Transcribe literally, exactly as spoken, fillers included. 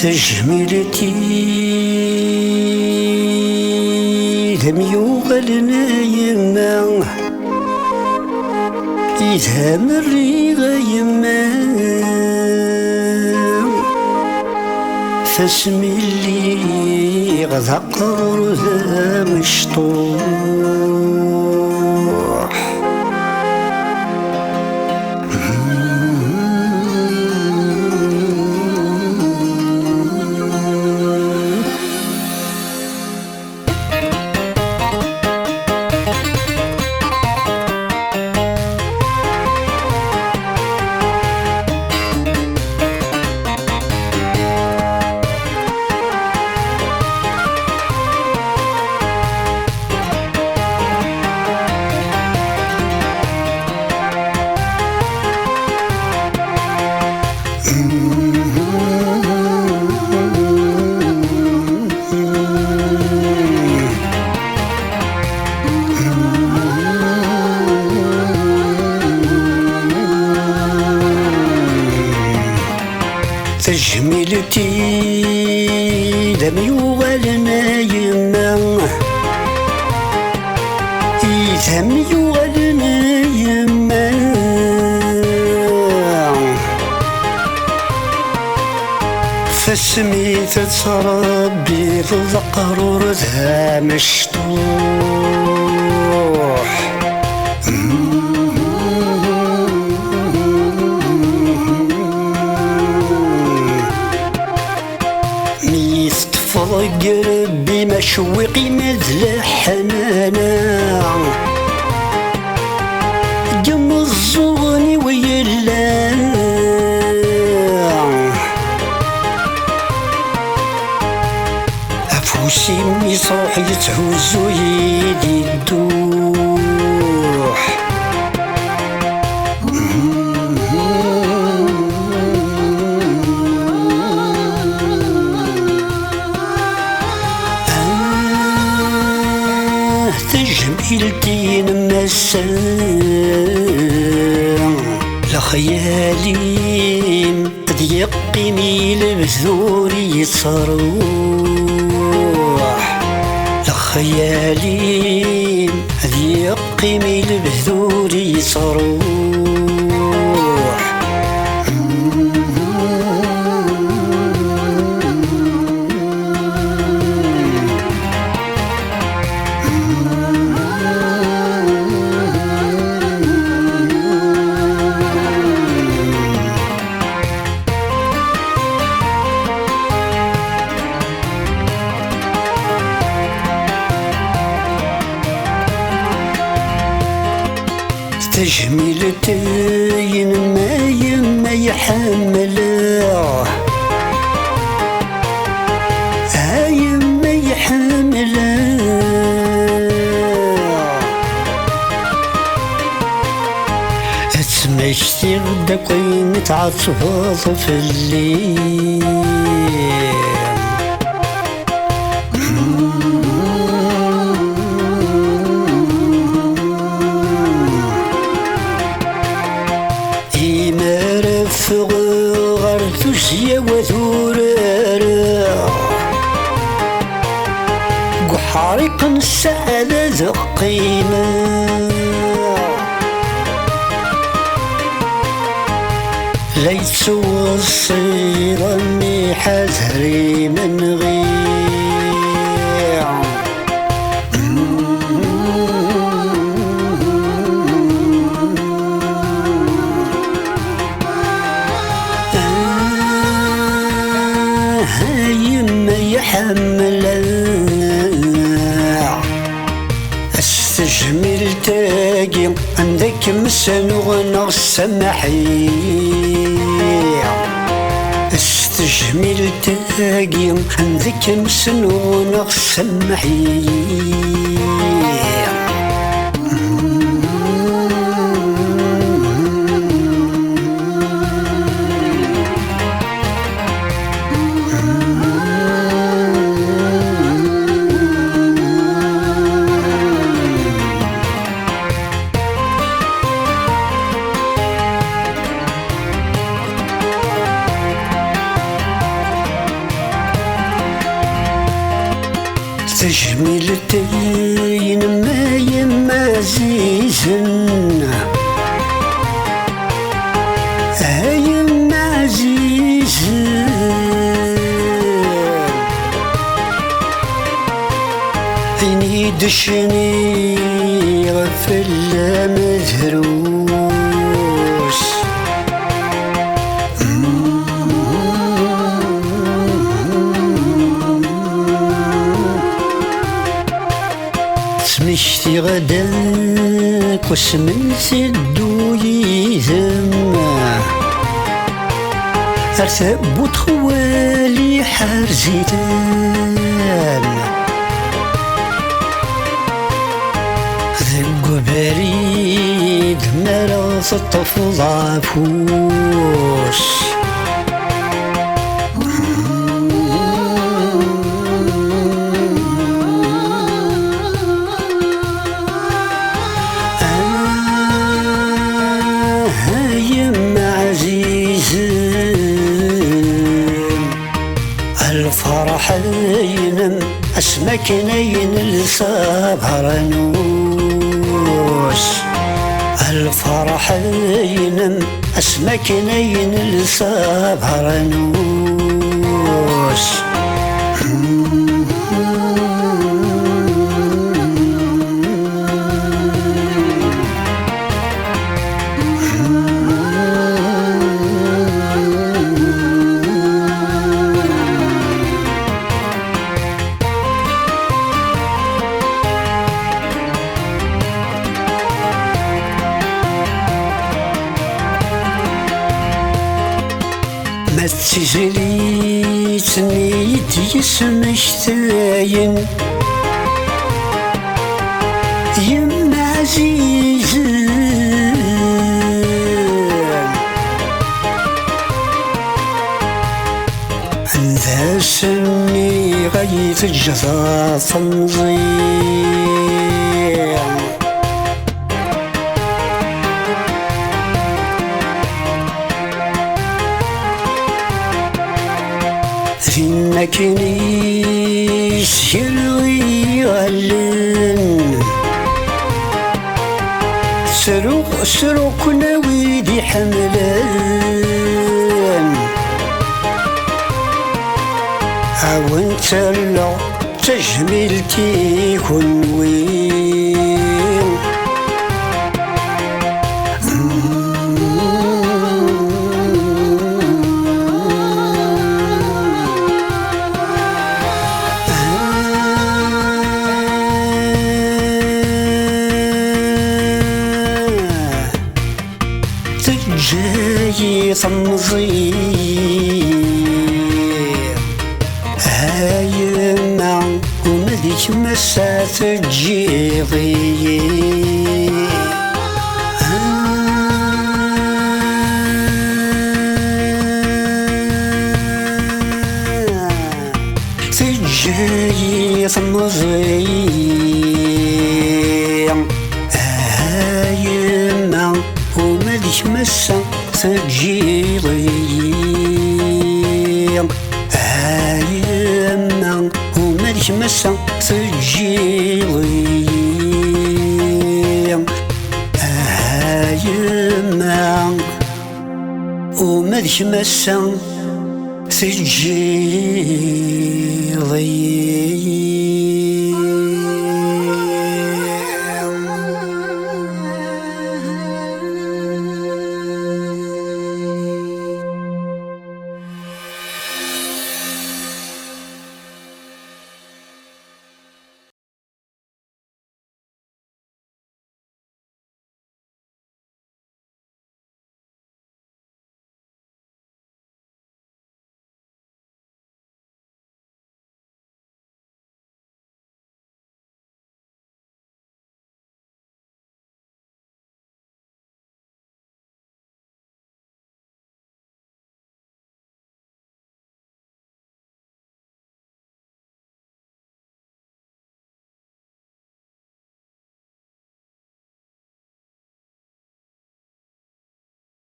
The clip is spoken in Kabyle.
Tajmilt-iw d am yuɣalen a yemma, idammen-iw a yemma, asmi lliɣ d aqrur d amecṭuḥ. Tajmilt-iw d am yuɣalen a yemma, d am yuɣalen a yemma, asmi tettṛebbiḍ d aqrur d amecṭuḥ. Mi teṭṭfeḍ deg rebbi ma cewwiq ima d leḥnana, deg imeẓẓuɣen-iw yella. Afus-im yesruḥ yetthuzzu-yi-d idduḥ. Ah, tajmilt-inem ass-a, lexyal-im ad yeqqim i lebda ur yettruḥ. Lexyal-im ad yeqqim i lebda ur yettruḥ. Tajmilt-inem a yemma iḥemmleɣ, a yemma iḥemmleɣ. Ad tmektiɣ-d akk ayen i tɛettbeḍ fell-i. Imir ffɣeɣ ɣer tuzya-w ad urareɣ, deg uḥriq n ssaɛa ad qqimeɣ. La yettweṣṣiḍ a mmi ḥader imenɣi. Ah, a yemma iḥemmleɣ. S tejmilt-agi anda kem-snuɣ neɣ samaḥ-iyi. S tejmilt-agi anda kem-snuɣ neɣ samaḥ-iyi. Tajmilt-inem a yemma ɛzizen, a yemma ɛzizen, ini-d cniɣ fell-am drus. Ttmektiɣ-d akk asmi nteddu yid-m ar tewwurt xwali ḥerz-iten. Deg ubrid mi ara teṭṭfeḍ afus. Ah, ay imɛzizen, lferḥ-inem asmi akken ay nelsa abernus. Lferḥ-inem asmi akken ay nelsa abernus. Ma d tizlit-nni i d-yesmektayen yemma ɛzizen, anda s-nniɣ ay teǧǧeḍ temẓi. Din akken i sgaleɣ iɣallen, ttruɣ, ttruɣ-ken a wid iḥemmlen. A wen-ttarraɣ tajmilt i kunwi. Teǧǧa-yi temẓi. A yemma, uma d kemm ass-a teǧǧiḍ-iyi. Ah. Teǧǧa-yi temẓi. A yemma, uma d kemm ass-a teǧǧiḍ-iyi. A yemma, uma d kemm ass-a teǧǧiḍ-iyi. A yemma, uma d kemm ass-a teǧǧiḍ-iyi.